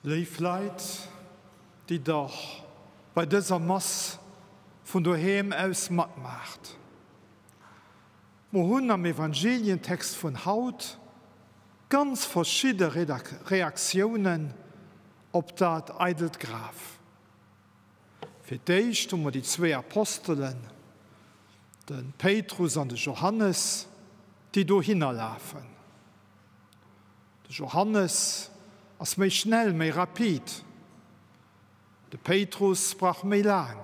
Léif Leit, déi Der bei dëser Mass vun doheem aus matmaacht. Mer hunn am Evangelientext vun haut ganz verschidde Reaktiounen op dat eidelt Graf. Fir d'éischt hu mer déi zwéi Apostelen, de Péitrus an de Johannes, déi dohinner lafen. De Johannes ass méi schnell, méi rapid. De Péitrus brauch méi laang.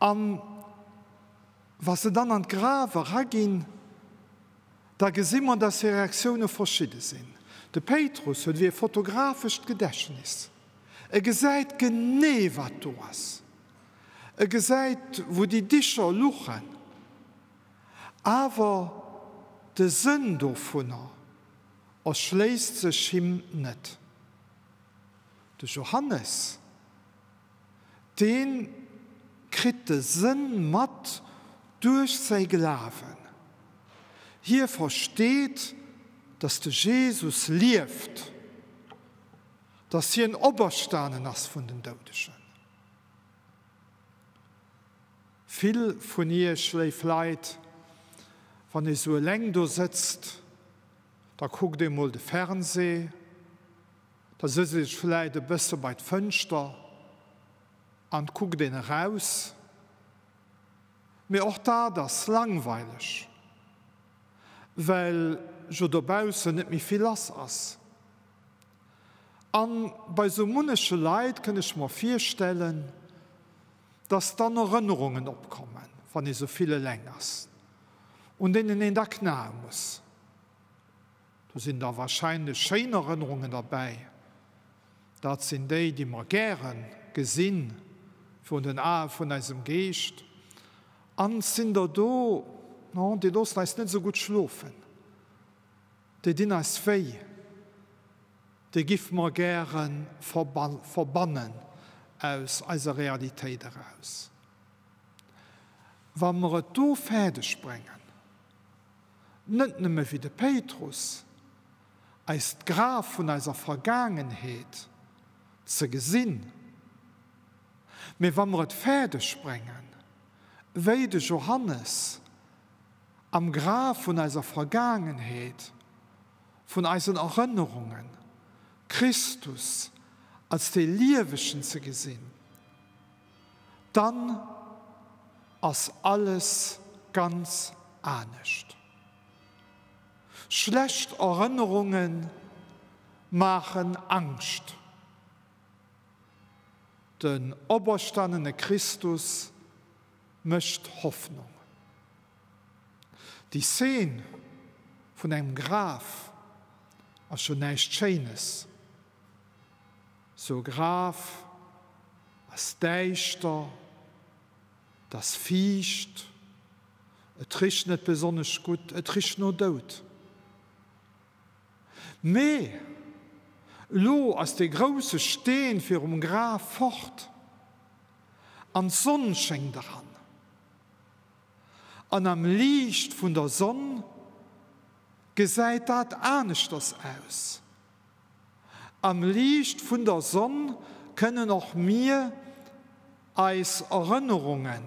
An wa se dann an d'Graf eraginn, da gesi mer, dass hir Reaktioune verschidde sinn. De Péitrus huet ewéi e fotografescht Gedächtnis. E gesäit genee, wat do ass. E gesäit, wou déi Dicher luchen. Awer de Sënn dovunner erschléisst sech him net. De Johannes, dee kritt de Sënn mat duerch säi Glawen. Hie versteet, datt de Jesus lieft, datt hien operstanen ass vun den Doudegen. Vill vun iech, léif Leit, wann ee sou eleng do sëtzt, da kuckt ee mol de Fernseh, da sëtzt ee sech vläit e bësse bei d'Fënschter an kuckt een eraus. Mee och dat ass langweileg, well jo dobaussen net méi vill lass ass. An bei sou munneche Leit kënn ech mer virstellen, dass dann Erënnerungen opkommen, wann ee sou vill eleng ass, un deenen een da knae muss. Do sinn da wahrscheinlech schéin Erënnerungen derbäi. Dat sinn déi, déi mer gäre gesinn virun den Ae vun eisem Geescht. An et sinn der do, non, déi loossen eis net esou gutt schlofen, déi dinn eis wéi, déi giffe mer gäre verbannen aus eiser Realitéit eraus. Wa mer et do fäerdeg bréngen, net nëmme wéi de Péitrus, eis d'Graf vun eiser Vergaangenheet ze gesinn, mee wa mer et fäerdeg bréngen, wéi de Johannes, am Graf vun eiser Vergaangenheet, vun eisen Erënnerungen, Christus als dee Liewegen ze gesinn, dann ass alles ganz anescht. Schlecht Erënnerunge maachen Angscht. Den operstanene Christus mécht Hoffnung. Déi Szen vun engem Graf ass jo näischt Schéines. Sou e Graf ass däischter, et ass fiicht, et richt net besonnesch gutt, et richt no Doud. Mee elo ass dee grousse Steen virum Graf fort an d'Sonn schéngt eran. An am Liicht vun der Sonn gesäit dat aneschters aus. Am Liicht vun der Sonn kënnen och mir eis Erënnerungen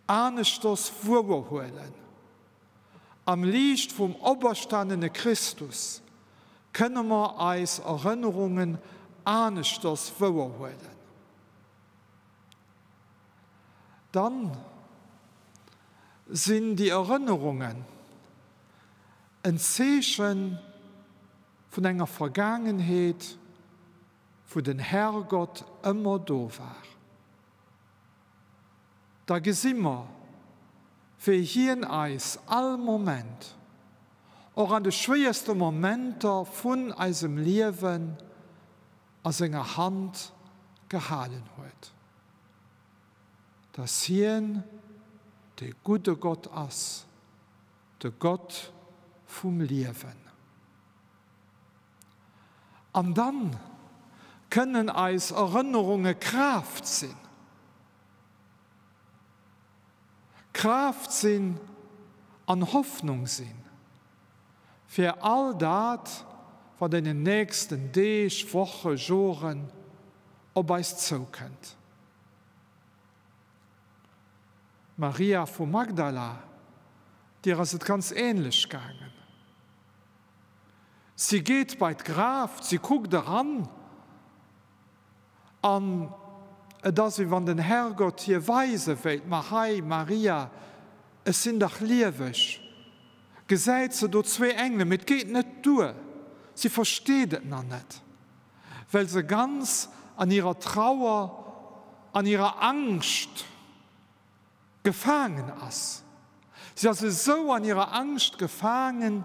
aneschters wouerhuelen. Am Liicht vum operstanene Christus kënne mer eis Erënnerungen aneschters wouerhuelen. Dann sinn déi Erënnerungen en Zeeche vun enger Vergaangenheet, wou den Herrgott ëmmer do war. Da gesi mer, wéi hien eis all Moment, och an de schwéierste Momenter vun eisem Liewen, a senger Hand gehalen huet. Dass hien de gudde Gott ass, de Gott vum Liewen. An dann kënnen eis Erënnerunge Kraaft sinn. Kraaft sinn an Hoffnung sinn fir all dat, wat an den nächsten Deeg, Woche, Joren op eis zoukënnt. D'Maria vu Magdala, deer ass et ganz änlech gaangen. Si geet bei d'Graf, si kuckt eran an et ass, wéi wann den Herrgott hir weise wéilt, Ma hei, Maria, ech sinn dach lieweg. Gesäit se do zwee Engelen, mee et geet net duer, si versteet et nach net, well se ganz an hirer Trauer, an hirer Angscht gefaangen ass. Si ass esou an hirer Angscht gefaangen,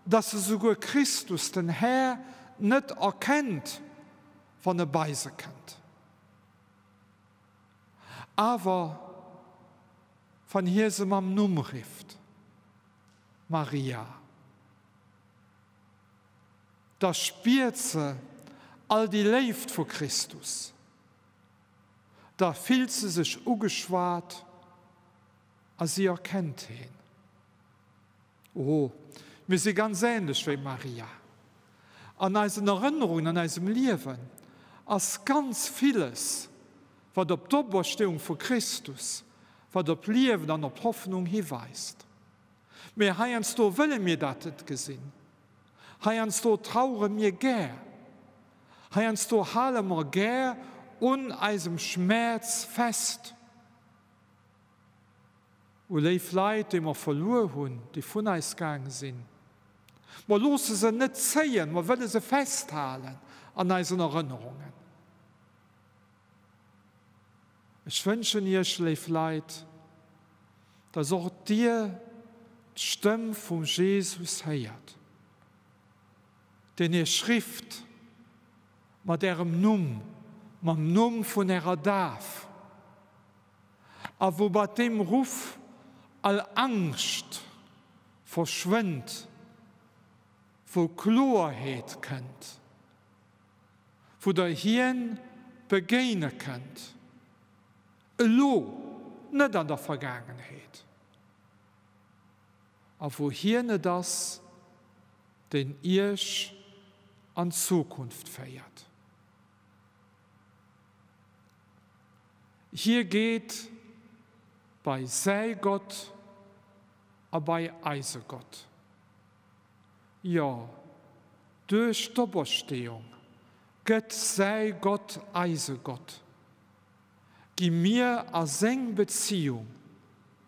dass se souguer Christus, den Här, net erkennt, wann e bei se kënnt. Awer wann hie se mam Numm rifft, Maria, da spiert se all déi Léift vu Christus. Da fillt se sech ugeschwat a si erkennt heen. O, mir si ganz änlech wéi Maria. An eisen Erënnerungen, an eisem Liewen ass ganz villes, wat op d'Opersteeung vu Christus, wat op d'Liewen an op d'Hoffnung hiweist. Mee heiansdo wëlle mir dat net gesinn. Heiansdo trauere mir gär. Heiansdo hale mer gär un eisem Schmäerz fest, u léif Leit, déi mer verluer hunn, déi vun eis gaang sinn. Mer loosse se net zéien, mer wëlle se festhalen an eisen Erënnerungen. Ech wënschen Iech, léif Leit, dass och Dir d'Stëmm vum Jesus héiert, deen Iech rifft mat Ärem Numm, mam Numm vun Ärer Daf, a wou mat deem Ruff all Angscht verschwënnt, wou Kloerheet kënnt, wou Der hien begéine kënnt, elo, net an der Vergaangenheet, a wou hien et ass, deen Iech an d'Zukunft féiert. Hie geet bei säi Gott a bei eise Gott. Jo, duerch d'Opersteeung gëtt säi Gott eise Gott, gi mir a seng Beziung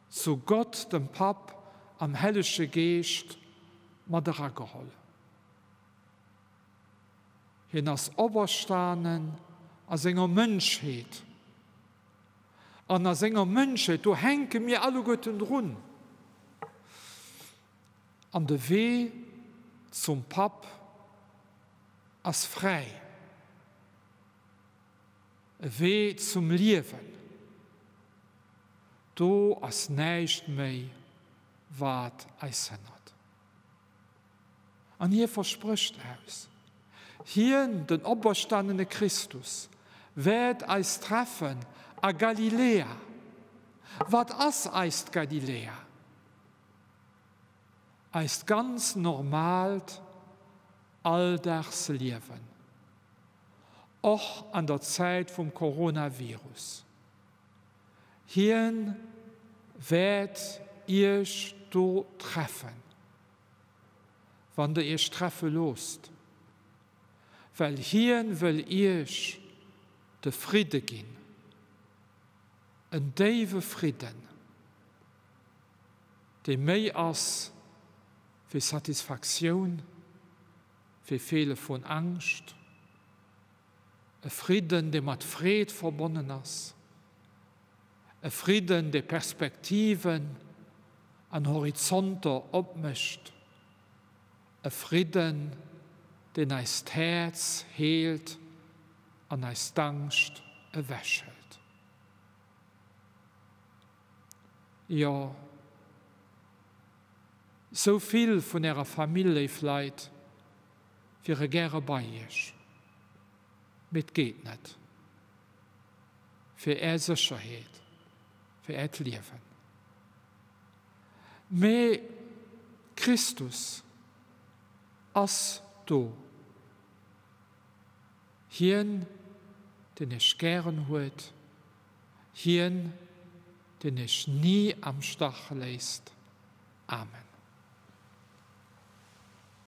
zu Gott dem Papp am Hellege Geescht mat erageholl. Hien ass operstanen a senger Mënschheet. An a senger Mënschheet, do hänke mir alleguerten drun. An de Wee zum Papp ass fräi. E Wee zum Liewen. Do ass näischt méi, wat eis hënnert. An hie versprécht aus, Hien, den operstanene Christus, wäert eis treffen a Galiläa. Wat ass eist Galiläa? Eist ganz normaalt Alldagsliewen, och an der Zäit vum Coronavirus. Hien wäert iech do treffen, wann der iech treffe loosst, well hien wëll iech de Fridde ginn, en déiwe Fridden, dee méi ass wéi Satisfaktioun, wéi Feele vun Angscht. E Fridden, dee mat Freed verbonnen ass, e Fridden, dee Perspektiven an Horizonter opmécht, e Fridden, deen eist Häerz heelt an eis d'Angscht ewechhëlt. Jo, sou vill vun Ärer Famill, léif Leit, wiere gäre bei Iech, mee et geet net. Fir Är Sécherheet, fir Äert Liewen. Mee Christus ass do. Hien, deen iech gären huet, hien, deen iech ni am Stach léisst. Amen.